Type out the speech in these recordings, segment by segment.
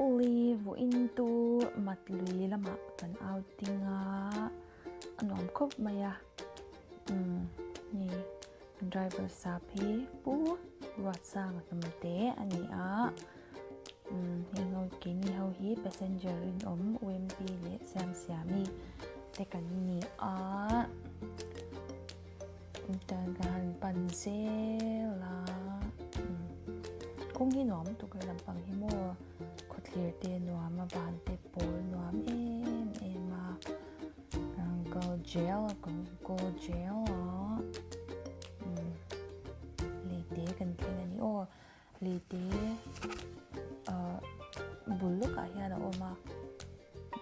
Uli vawiin tu mat lui lamah kan outing a, a nuam khawp mai a, umm ni driver sap hi pu Ruatsanga hnam te a ni a, umm heng ho keini ho hi passenger rinawm UMP leh Siamsiami te kan ni a, tan ka han pan zel a umm kawng hi nuam lutuk a lampang hi maw khawthlir te nuam a van te pawl nuam em em a kal zel a kan kal zel a umm lei te kan thleng a ni aw lei te ahh bul lawkah hian a awm a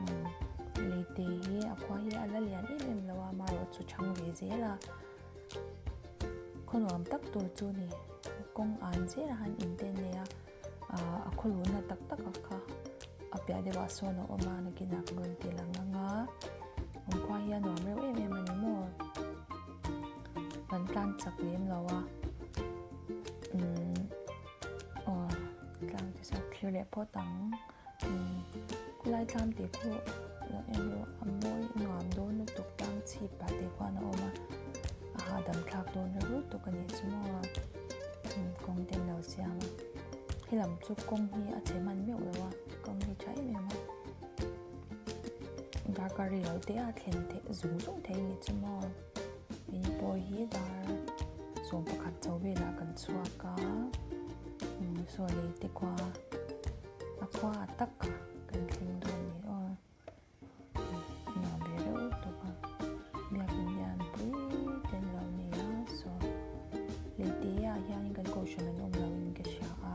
umm lei te hi a khua hi a la lian em em lo a amaherawhchu chhang ve zel a khaw nuam tak tur chu a ni kawng an zel a han in te an nei a ahh a khaw luhna tak tak ah kha a piah deuh ah sawn a awm a nakinah ka rawn ti lang ang a awm khua hi a nuam reuh em em a ni maw kan tlan chak lem lo a umm aw tlang te saw thlir leh phawt ang. Khulai tlam tih khu lo en rawh a mawi nuam dawn lutuk tlang chhip pah te khuan a awm a a hahdam thlak dawn reuh lutuk a nih chu maw kawng te an lo siam a helam chu kawng hi a chhe hman meuh lo a kawng hi tha em em a darkar rei lo te a thlen theih zung zung thei a nih chu maw in pawh hi dar 11 chho velah kan chhuak a saw lei te khua. A khua a tak a kan thleng dawn ni aw nuam ve reuh tawp a biakin hian pui te an lo nei a saw leite ah hianin kan kohhran an awm lo in ka hria a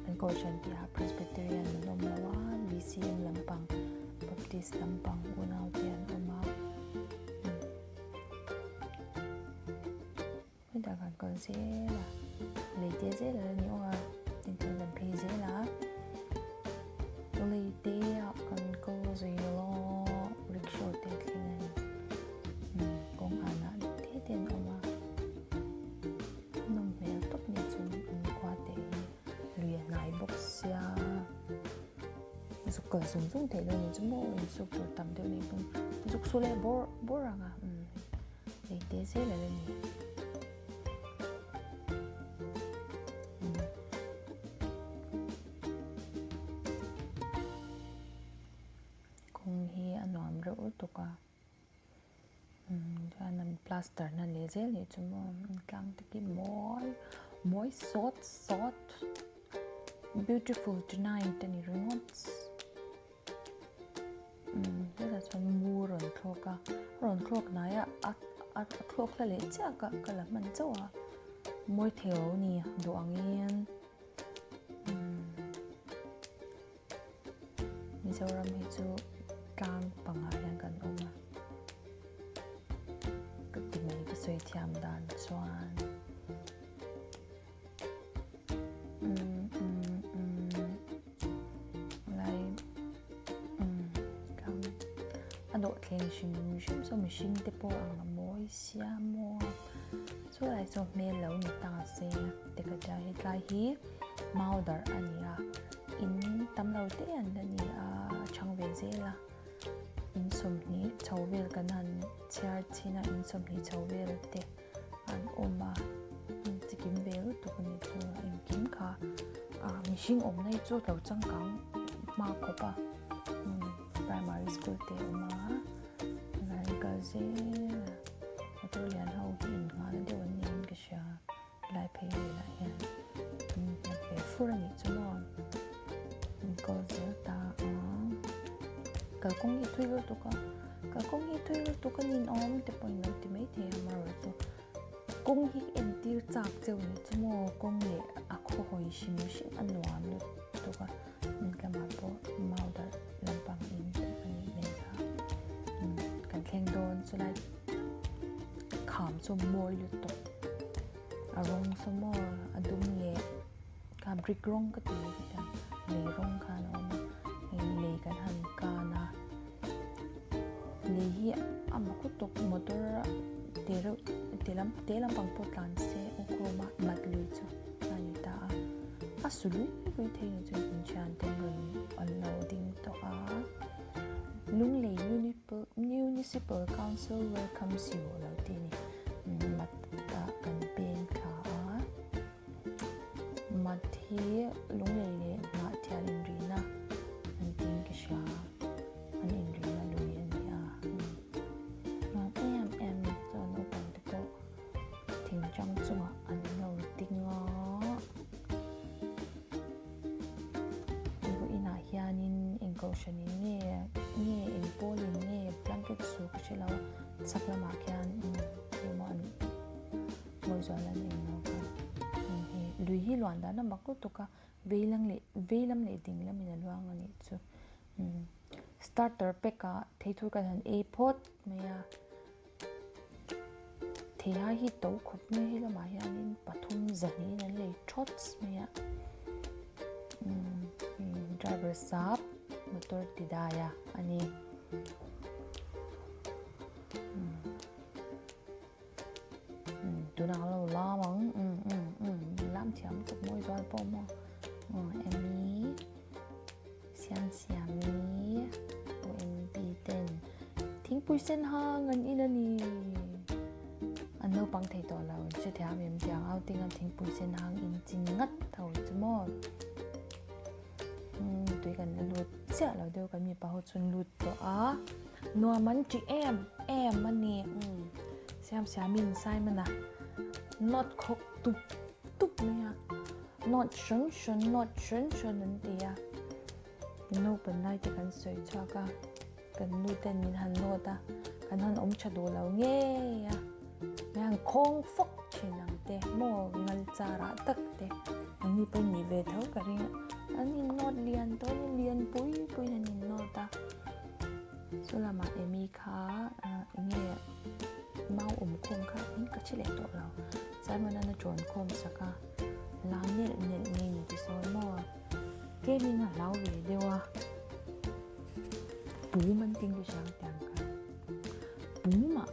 kan kohhran tih ah presbyterian an awm lo a bcm lampang baptist lampang unau te an awm a. Hetah kan kal zel a, lei te zel a la ni awk a, tin chuan kan phei zel a, lei te ah kan kal zel a, rickshaw te a thleng a ni, umm kawng anah te te an awm a, nawm hmel tawp ni chuan an khua te hi lui a hnai bawk sia, zuk kal zung zung theih dawn ni chu maw insuk tur tam deuh nei pawn zuk su leh bawrh bawrh ang a umm. Ei te zel a la ni. Kawng hi a nuam reuh lutuk a chuan an plaster na leh zel nih chu maw tlang te khi mawi mawi sawt sawt beautiful tonight a ni ringawt. Umm hetah chuan mu rawn thlawk a a rawn thlawk hnai a a a thlawk hla leh chiah ka ka la hman chauh a mawi thei lo a ni duh angin umm Mizoram hi chu tlang pangah hian kan awm a ka ti mai ka sawi thiam dan chuan. A dawhthleng hrim hrim saw mihring te pawh ang a mawi sia maw chu lai saw hmel lo ni ta se te ka tia hetlai hi mau darh a ni a in tam lo te an la ni a a chhang ve zel a in 20 chho vel kan han chhiar chhin a in 20 chho vel te. an awm a chikim ve lutuk a nih chu engkim kha ah mihring awmna hi chu lo changkang hma khawp a primary school te a awm a an kal zel a motor lian ho hi innghahna deuh an niin ka hria helai phei velah hian an nghet ve fur a nih chu maw an kal zel ta a kalkawng hi a thui lutuk a. Kalkawng hi thui lutuk a ninawm te pawhin lo ti maithei a amaherawhchu kawng hi entir chak cheu ni chu maw kawng leh a khaw hawi hrim hrim a nuam lutuk a lamah pawh mau darh lampang in a nih hmel a kan thleng dawn chulai kham chu mawi lutuk a rawng saw maw a dum leh kha brick rawng ka ti mai ta lei rawng khan a awm a hei lei kan han kan a. Lei hi a mak lutuk motor te reuh te lam te lampang pawh tlan se aw khawm a mat lui chu a ni ta a a su lui lui thei ni chu in thian ten rawn a Municipal Council welcomes you a lo ti a ni. Mat ah kan peng thla a, mat hi lunglei leh hnah thial inrihna an tiin ka hria a, an inrihna lui a ni a, nuam em em a ni chuan naupang te pawh thing chang chungah an lo ding a. Vawiinah hianin eng kohhranin nge nge eng pawlin nge blanket su ka hre lo a chhak lamah khian emaw an ngawizual an eng lo kha hei lui hi luan dan a mak lutuk a vei lam leh vei lam leh ding lamin a luang a nih chu starter pack ah theithur kan han ei phawt mai a. Theihai hi to khawp mai he lamah hianin pathum zahnihin an lei thawts mai a umm driver sap motor ti dai a a ni umm tunah an lo lam ang umm umm umm lam thiam lutuk mawi zual pawh maw aw Emmy. Siamsiami OMP ten thingpui sen hang an in a ni. An naupang thei tawh lo, an hrethiam em tiang outing a thingpui sen hang in chin ngat tho chu maw. Umm tui kan la lut chiah lo deuh kan mipa ho chu an lut tawh a, nuam an ti em em a ni. Umm Siamsiami'n Simon-a nawt khawk tup tup mai a. Nawt hrawn hrawn, nawt hrawn hrawn an ti a. Naupan lai te kan sawi chhuak a, kan nu ten min han nawt a, kan han awm tha duh lo ngei a, min han khawng fawk thin ang te, maw ngal charah tak te, an ni pawh nih ve tho ka ring a, an innawt lian tawh a ni, lian pui puiin an innawt a. Chu lamah Amy kha eng nge mau awm khawm kha ka hre leh tawh lo, Simon-a'n a ṭawn khawm sak a. La nelh nelh nge ni ti sawn maw? Tlemin a hlau ve deuh a, pum an ting te hriang tiang kha. Pumah,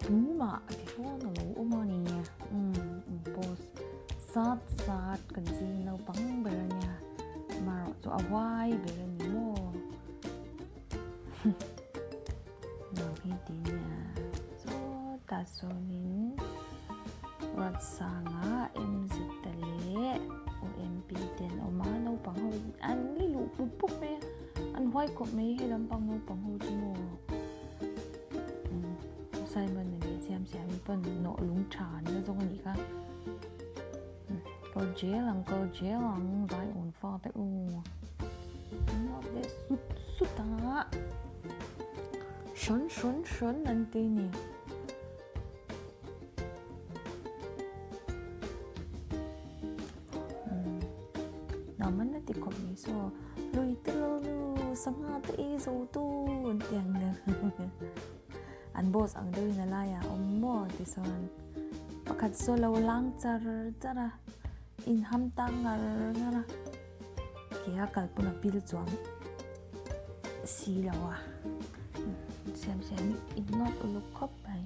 pumah a ti sawn a lo awm a ni. Umm, in post sat sat kan zing naupang ber a nia, amaherawh chu a huai ber a ni maw? Nuam hi ti nia. Sawtah sawnin Ruatsanga MZ leh OMP te an awm a, naupang ho an li luh pup pup mai a, an huai khawp mai he lampang naupang ho chu maw. Simon leh Siamsiami pawn nawh lung tha an la zawng a nih kha. Kal jel ang kal jel ang vai awn fa te u. Nawt leh sut sut a. Hrawn hrawn hrawn an ti ni. Nuam an la ti khawp mai saw. Lui te lo nu sangha te ei zo tu an ti ang deuh. An boss ang deuhin a laiah a awm maw ti sawn pakhat saw lo lang char char a inham tang ngar ngar a ke a kal pawn a pil chuang si lo a siam siam in nawt uluk khawp mai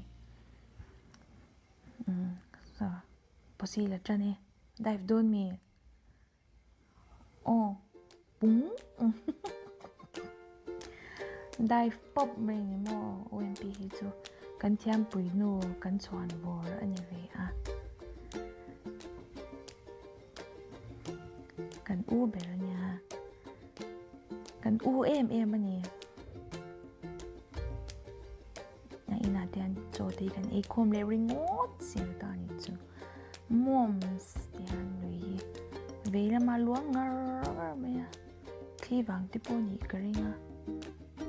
umm saw pawsi la tan e dive dawn mi. Aw pung dive pawp mai ni maw OMP hi chu kan thiampui nu kan chhuan bawr a ni ve a kan u ber a nia kan u em em a ni a inah te hian chaw te hi kan ei khawm leh ringawt zel ta a nih chu. Moms tih hian lui hi vei lama luang ngar ngar mai a thli vang te pawh nih ka ring a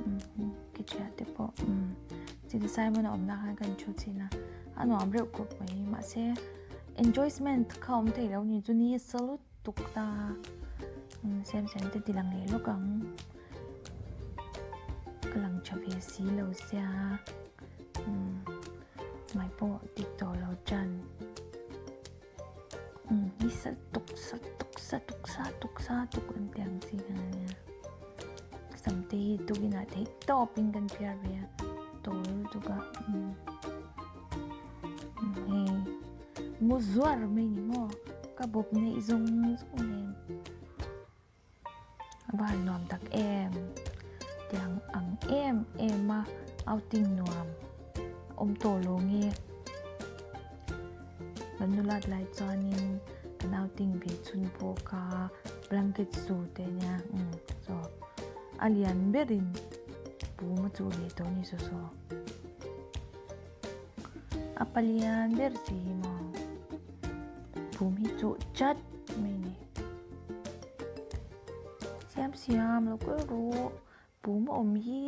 umm keṭhiah te pawh umm chiti Simon a awmna khan kan thu chhin a a nuam reuh khawp mai mahse enjoyment kha awm thei lo ni chu ni sa lutuk ta umm sem sem te ti lang leh lawk ang ka lang tha ve si lo sia umm. Mai pawh dik tawh lo tan. Umm ni sa tuk sa tuk sa tuk sa tuk sa tuk an ti ang chi kha ania. Sam te hi tukin ah theih tawp in kan phiar ve a tawl lutuk a umm hei mu zuar mai ni maw ka bawp neih zawng zawng nen. A va han nuam tak em? Tiang ang em em a. Outing nuam awm tawh lo nge? Kan nulat lai chuanin kan outing ve chhun pawh kha blanket su te nia umm saw a lian berin pum a chuh ve tawh a ni saw saw. A palian ber si hi maw pum hi chuh chat mai a ni. Siam siam lo kal rawh. Pum a awm hi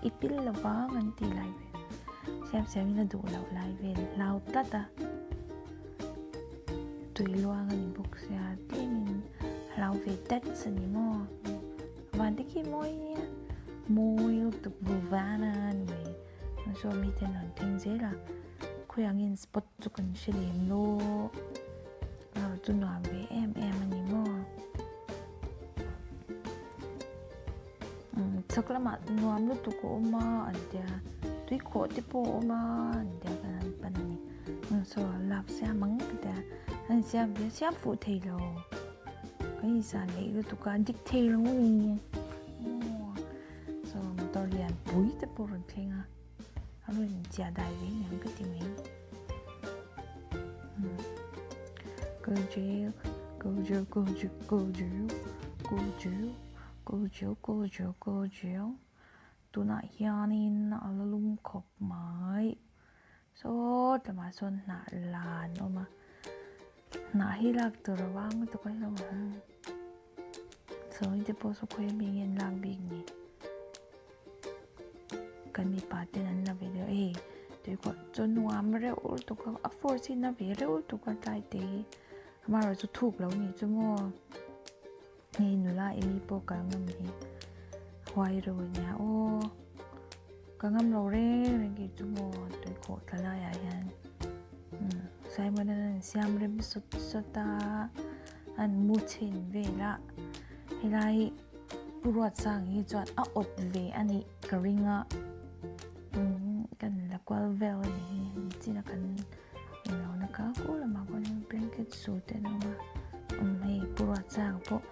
i pil lo vang an tih lai vel siam siam in a duh loh lai vel hlau tlat a tui luang a ni bawk sia tlem in hlau ve tats a ni maw van te khi mawi nia mawi lutuk vuvan a ni mai chuan saw mi ten an thleng zel a khawiah nge spot chu kan hre lem lawk. Aw chu nuam ve em em a ni maw? Umm chhak lamah nuam lutuk a awm a an tia tui khawh te pawh a awm a an tia kan han pan a ni umm saw lak siam ang ka tia an siam ve siam fuh thei lo kan insan leh lutuk a dik thei lo a ni aw saw motor lian pui te pawh a rawn thleng a a rawn inchiah dai ve niang ka ti mai. Go jail, go jail, go jail, go jail, go jail, go jail, go jail, go jail. Tunah hianin a la lum khawp mai. Saw tlawmah sawn hnah lan a awm a, hnah hi lak tur a vang lutuk a lo ang. Sawi te pawh saw khawi ami nge an lak bik ni. Kan mipa ten an la ve deuh a hei tuikawh chu nuam reuh lutuk a a force hi na ve reuh lutuk a tlai te hi amaherawh chu thuk lo ni chu maw hei nula emi pawh kal ngam hi huai reuh a nia aw ka ngam lo reng reng kei chu maw tuikawh tla laiah hian Simon an an siam rem sawt sawt a an mu chhin vel a helai Pu Ruatsang hi chuan a awt ve a nih ka ring a umm kan la kual vel a nih hi nichin a kan englo na kha kul lamah khuan blanket su te an awm a umm hei Pu Ruatsang pawh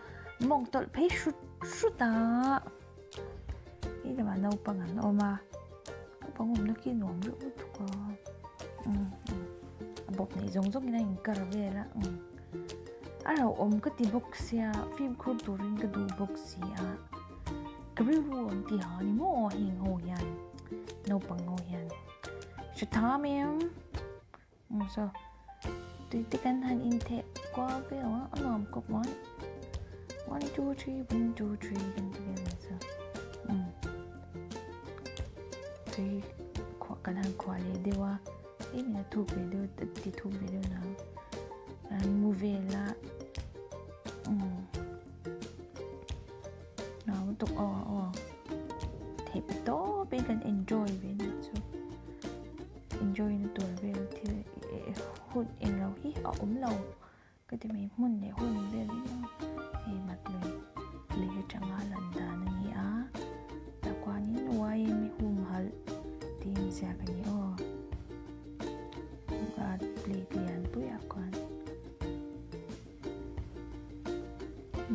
mawng tawlh phei hrut hrut a hei lamah naupang an awm a naupang awmna khi nuam reuh lutuk a umm a bawp neih zawng zawng in a inkar vel a umm. A lo awm ka ti bawk sia, fimkhur turin ka duh bawk si a. Ka rilru an ti ha ni maw heng ho hian, naupang ho hian. Hre tham em? Um so, tui te kan han intheh kual vel a, a nuam kawp mai. One, two, three, one, two, three kan ti vel mai chu. Um. Tui khuah kan han khuah leh deuh a. Eng a thuk ve deuh ti thuk ve deuh nang an mu vel a umm nuam lutuk aw aw theih pa tawp in kan enjoy ve nih chu enjoy na tur vel thil hun englo hi a awm lo. Ka ti mai hmun leh hun vel hi hei mat lui lui atanga lan dan a ni a tah khuanin yma humhalh tih inziak a ni aw plate lian puiah khuan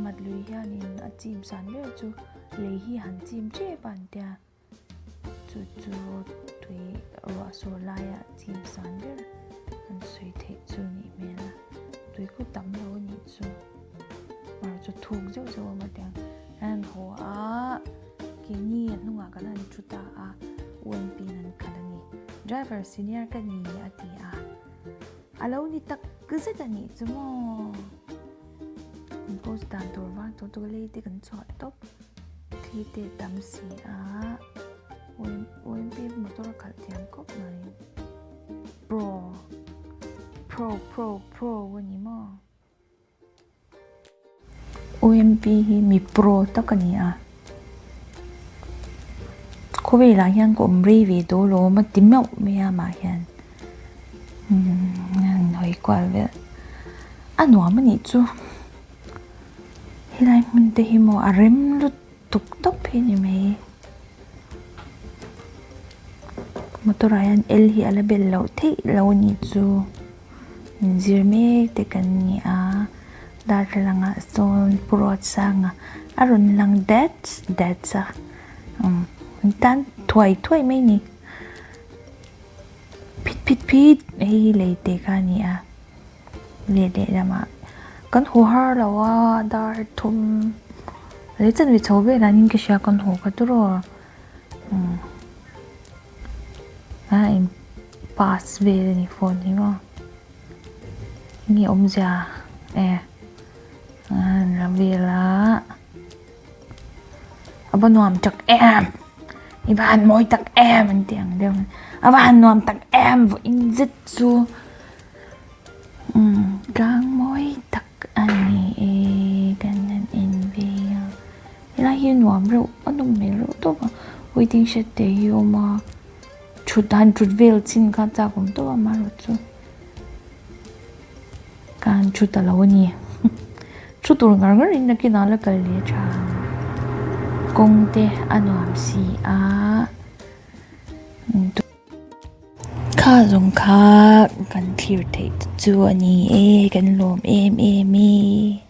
mat lui hianin a chim san ber chu lei hi han chim tep a an tia. Chu chu tui ruah sur laia chim san ber an sawi theih chu nih hmel a tui khu tam lo a nih chu erawh chu thuk zeuh zeuh a awm a tiang an haw a keini a hnungah kan han thu ta a UNP in an khalh a ni driver senior ka ni a ti a a lo ni tak zet a nih chu maw an post dan tur vang tawh chu lei te kan chhuah tawp. Thli te tam si a UMP motor a khalh thiam khawp mai pro pro pro pro a ni maw UMP hi mi pro tak a ni a khawvelah hian ka awm rei ve tawh alawm a ti meuh mai a amah hian umm hawi kual vel a nuam a nih chu. Helai hmun te hi maw a rem lutuk tawp hi ni mai. Motor ah hian L hi a la bel loh theih lo a nih chu. Inzir mek te kan ni a, darthlalang ah sawn Pu Ruatsanga a rawn lang dat dat a, umm an tan. thuai thuai mai a ni. Phit phit phit hei hi lei te kha a ni a leh lehlamah kan haw har lo a dar thum leh chanve chho velah hian ka hria kan haw kha tawrh aw umm a in pass vel a ni phone hi maw enge awmzia e a han la vel a. A va nuam tak em i va han mawi tak em an tih ang deuh a va han nuam tak em vawiin zet chu umm tlang mawi tak a ni e kan han en ve a helai hi a nuam reuh a nawm hmel reuh tawp a waiting shed te hi a awm a thut han thut vel chin kha chak awm tawp a amaherawhchu. Ka han thu ta lo a ni. Thu tur ngar ngar in nakinah la kal leh tha ang. Kawng te a nuam si a. Kha zawng kha kan thlir theih te chu a ni e, kan lawm em em e.